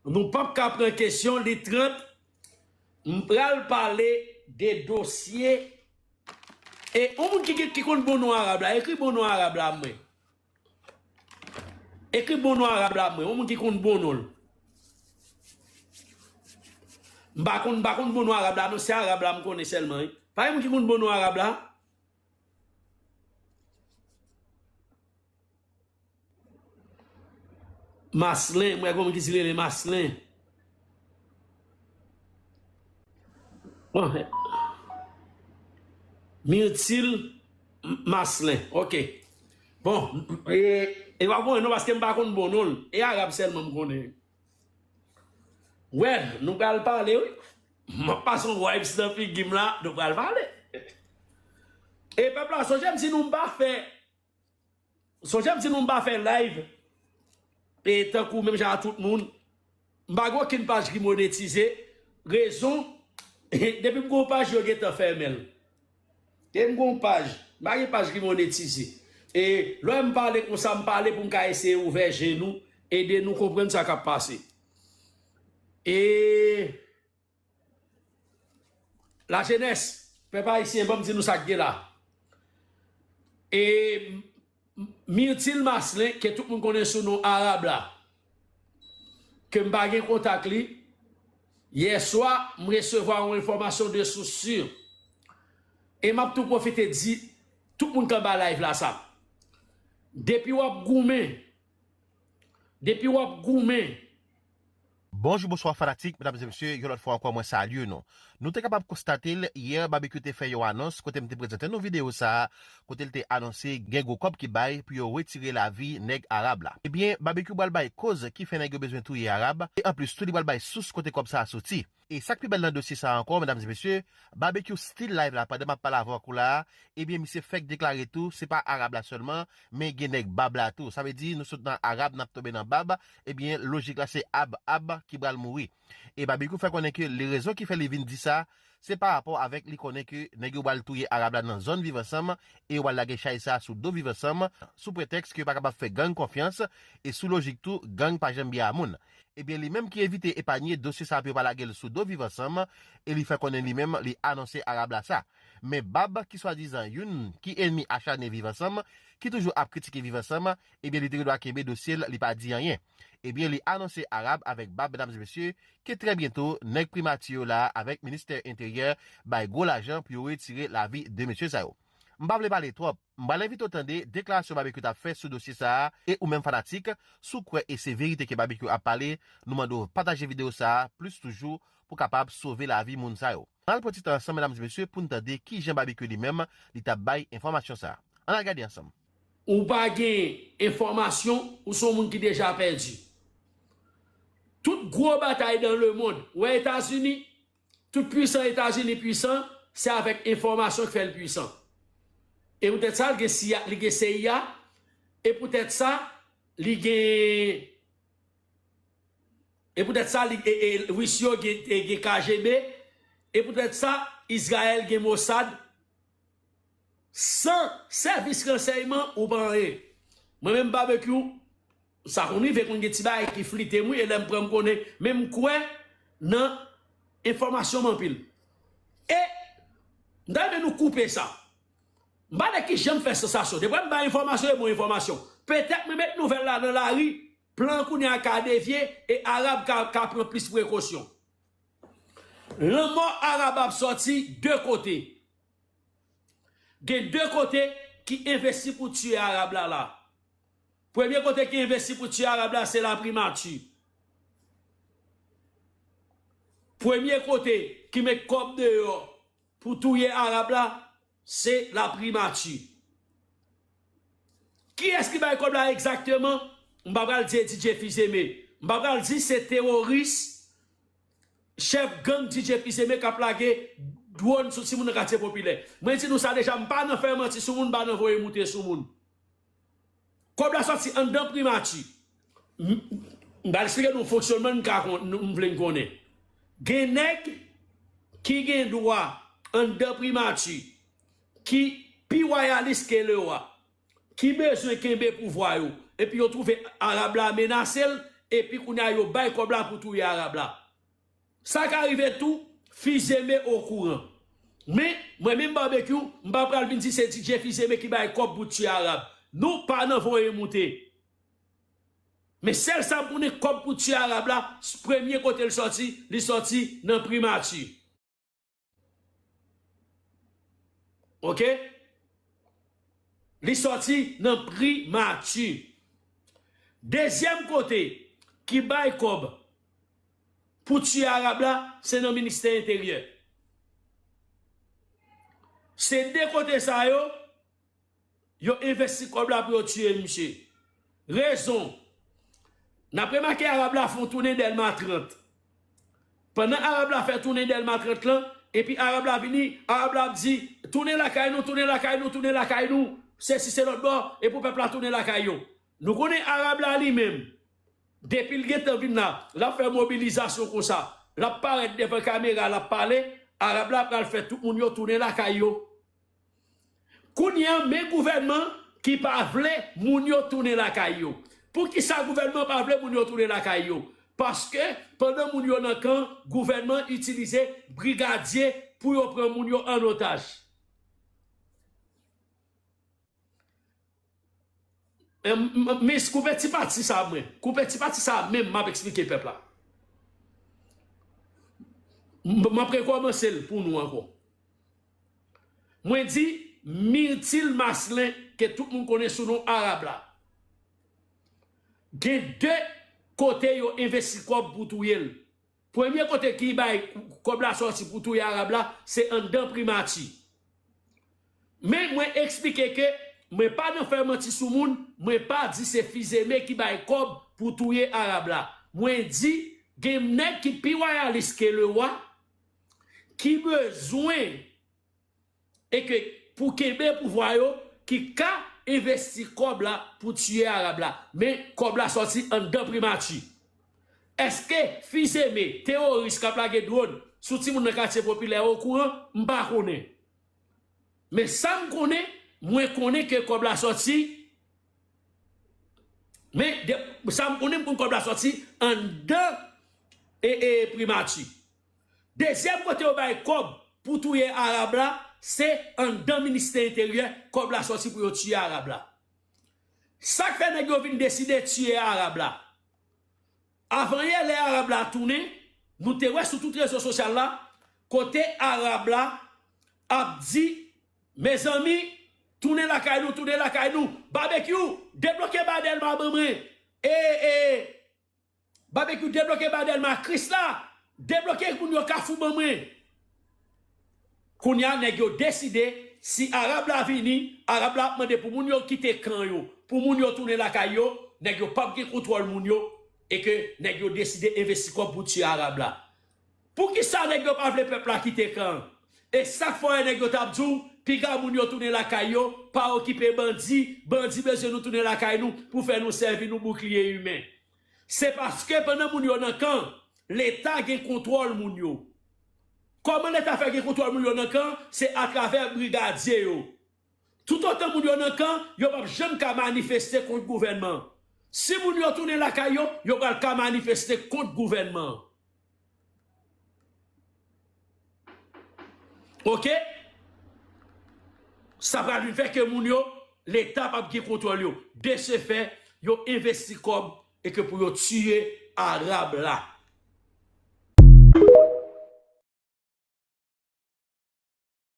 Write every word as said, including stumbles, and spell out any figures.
Nou p ap ka pran kesyon, li trant. M pral pale de dosye. E yon moun ki, ki, ki konn bon non arab la, ekri bon non arab la mwen. Ekri bon non arab la mwen. Yon moun ki konn bon non l. M pa konn, m pa konn bon non arab la, non, se arab la m konnen sèlman, wi. Pa gen moun ki konn bon non arab la? Maslen, mwen konn ki di rele Maslen. Bon, Mirtil M-, Maslen, ok. Bon, e, e pa bon, non, paske m pa konn bon non l. E arab sèlman m konnen. Wè, nou pral pale, wi. M ap pase yon wipes nan figi m la, nou pral pale. E pèp la, sonje m di nou m pa fè, sonje m di nou m pa fè live, e tankou menm jan a tout moun, m pa gen okenn paj ki monetize, rezon, depi m gen yon paj, yo gentan fèmen l. E m gen yon paj, m pa gen paj ki monetize. E lè m pale konsa, m pale pou m ka eseye ouvè je nou, ede nou konprann sa k ap pase. E lajenès, pèp ayisyen, ban m di nou sa k gen la. E M-, Mirtil Maslen, ke tout moun konnen sou non Arab la, ke m pa gen kontak li, yè swa, m resevwa yon enfòmasyon de sous si. E m ap tou pwofite di tout moun k anba live la sa. Depi w ap goumen, depi w ap goumen, Bonjou, bonswa fanatik, medam e mesye, yon lòt fwa ankò mwen salye nou. Nou te kapab konstate l yè, Babekyou te fè yon anons kote m te prezante nou videyo sa a, kote l te anonse gen gwo kòb ki bay pou yo retire lavi nèg Arab la. Ebyen, Babekyou pral bay koz ki fè nèg yo bezwen touye Arab, e anplis tou li pral bay sous kote kòb sa a soti. E sa k pi bèl nan dosye sa a ankò, medam e mesye, Babekyou still live la pandan m ap pale avèk ou la a, ebyen misye fèk deklare tou, se pa Arab la sèlman, men gen nèg Bab la tou. Sa vle di nou sot nan Arab, n ap tonbe nan Bab, ebyen lojik la se Ab, Ab ki pral mouri. E Babekyou fè konnen ke li rezon ki fè li vin di sa, se pa rapò avèk li konnen ke nèg yo pral touye Arab la nan zòn Viv Ansanm e yo pral lage chay sa sou do Viv Ansanm, sou pretèks ke yo pa kapab fè gang konfyans, e sou lojik tou, gang pa janm byen a moun. Ebyen, li menm ki evite epanye dosye sa pou yo pa lage l sou do Viv Ansanm, e li fè konnen li menm li anonse Arab la sa. Men Bab, ki swadizan youn ki ènmi achane Viv Ansanm, ki toujou ap kritike Viv Ansanm, ebyen, li te gen dwa kenbe dosye l, li pa di anyen. Ebyen, li anonse Arab avèk Bab, medam e mesye, ke trè byento, nèg primati yo la avèk ministè enteryè bay gwo lajan pou yo retire lavi de mesye sa yo. M pa vle pale twòp. M pral envite w tande deklarasyon Babekyou t ap fè sou dosye sa a, e ou menm fanatik, si w kwè e se verite ke Babekyou ap pale, nou mande w pataje videyo sa a plis toujou pou kapab sove lavi moun sa yo. Ann al pran ti tan ansanm, medam e mesye, pou n tande kijan Babekyou li menm, li t ap bay enfòmasyon sa a. Ann al gade ansanm. Ou pa gen enfòmasyon, ou se yon moun ki deja pèdi. Tout gwo batay dans le monde, ou wè Etazini, tout pwisan Etazini pwisan, se avèk enfòmasyon k fè l pwisan. E poutèt sa, li gen C I A, li gen C I A, e poutèt sa, li gen, e poutèt sa, li, e, e, Ris yo gen, e, gen K G B, e poutèt sa, Izrayèl gen Mossad, San sèvis ransèyman, ou pa anyen. Mwen menm Babekyou, sa konn rive konn gen ti bagay ki flite m wi, e lè m pran m konnen, men m kwè nan enfòmasyon m anpil. E m ta renmen nou koupe sa. M pa wè kijan m fè sansasyon. Depi m bay enfòmasyon, e bon enfòmasyon. Petèt mwen met nouvèl la nan lari, plan kounye a ka devye, e Arab ka, ka pran plis prekosyon. Lanmò Arab ap sòti de kote. Gen de kote ki envesti pou tiye Arab la la. Premye kote ki envesti pou tiye Arab la, se laprimati. Premye kote ki met kòb deyò pou touye Arab la, se laprimati. Kiyès ki bay kòb la egzakteman? M pa pral di e D J Fils-Aimé. M pa pral di se teworis, chèf gang D J Fils-Aimé k ap lage dwòn sou timoun nan katye popilè. Mwen di nou sa deja, m pa nan fè manti sou moun, m pa nan voye moute sou moun. Kòb la sòti anndan primati. M, m pral eksplike nou fonksyònman n ka kon-, nou, m vle n konnen. Gen nèg ki gen dwa anndan primati, ki pi wayalis ke lewa, ki bezwen kenbe pouvwa yo, epi yo twouve Arab la menase l, epi kounye a yo bay kòb la pou touye Arab la. Sa ka rive tou, Fizeme okouran. Men, mwen menm Babekyou, m pa pral vin di se D J Fizeme ki bay kòb pou tiye Arab. Nou pa nan voye moute. Men sèl sa m konnen, kòb pou tiye Arab la, premye kote l sòti, li sòti nan Primati. Oke? Li sòti nan Primati. Dezyèm kote ki bay kòb pou tiye Arab la, se nan Ministè Enteryè. Se de kote sa yo, yo envesti kòb la pou yo tiye misye. Rezon, n ap remake Arab la fè yon tounen Dèlma trant. Pandan Arab la fè tounen Dèlma trant lan, epi Arab la vini, Arab la ap di, "Tounen lakay nou, tounen lakay nou, tounen lakay nou, sesi se lòt bò, e pou pèp la tounen lakay yo." Nou konnen Arab la li menm, depi l gentan vin la, l ap fè mobilizasyon konsa, l ap parèt devan kamera, l ap pale, Arab la pral fè tout moun yo tounen lakay yo. Kounye a, men gouvènman ki pa vle moun yo tounen lakay yo. Poukisa gouvènman pa vle moun yo tounen lakay yo? Paske pandan moun yo nan kan, gouvènman itilize brigadye pou yo pran moun yo an otaj. Em, m- Mis, koupe ti pati sa mwen. Koupe ti pati sa menm, m ap eksplike pèp la. M- M ap rekòmanse l pou nou ankò. Mwen di, Mirtil Maslin, ke tout moun konnen sou non Arab la. Gen de kote yo envesti kòb pou touye l. Premye kote ki bay kòb la sòti pou touye Arab la, se anndan Primati. Men mwen eksplike ke mwen pa nan fè manti sou moun, mwen pa di se Fizeme ki bay kòb pou touye Arab la. Mwen di, gen nèg ki pi wayalis ke lewa, ki bezwen e ke pou kenbe pouvwa yo, ki ka envesti kòb la pou tiye Arab la. Men kòb la sòti anndan Primati. Èske Fizeme, teworis k ap lage dwòn sou timoun nan katye popilè okouran? M pa konnen. Men sa m konnen, mwen konnen ke kòb la sòti. Men de- sa m konnen, m konn kòb la sòti anndan e, e Primati. Dezyèm kote yo bay kòb pou touye Arab la, se anndan Ministè Enteryè, kòb la sòti pou yo tiye Arab la. Sa k fè nèg yo vin deside tiye Arab la? Avanyè, lè Arab la tounen, nou te wè sou tout rezo sosyal la, kote Arab la ap di, "Mezanmi, tounen lakay nou, tounen lakay nou. Babekyou, debloke ba Dèlma ban mwen. E, e, Babekyou, debloke ba Dèlma. Krisla, debloke moun yo Kafou ban mwen." Kounye a, nèg yo deside, si Arab la vini, Arab la ap mande pou moun yo kite kan yo, pou moun yo tounen lakay yo, nèg yo p ap gen kontwòl moun yo, e ke nèg yo deside envesti kòb pou tiye Arab la. Poukisa nèg yo pa vle pèp la kite kan? E sa k fè nèg yo t ap di w, piga moun yo tounen lakay yo, pa okipe bandi, bandi bezwen nou tounen lakay nou pou fè nou sèvi nou boukliye imen. Se paske pandan moun yo nan kan, Leta gen kontwòl moun yo. Kòman Leta fè gen kontwòl moun yo nan kan? Se atravè brigadye yo. Toutotan moun yo nan kan, yo p ap janm ka manifeste kont gouvènman. Si moun yo tounen lakay yo, yo pral ka manifeste kont gouvènman. Oke? Sa pral vin fè ke moun yo, Leta p ap gen kontwòl yo. De se fè, yo envesti kòb e ke pou yo tiye Arab la.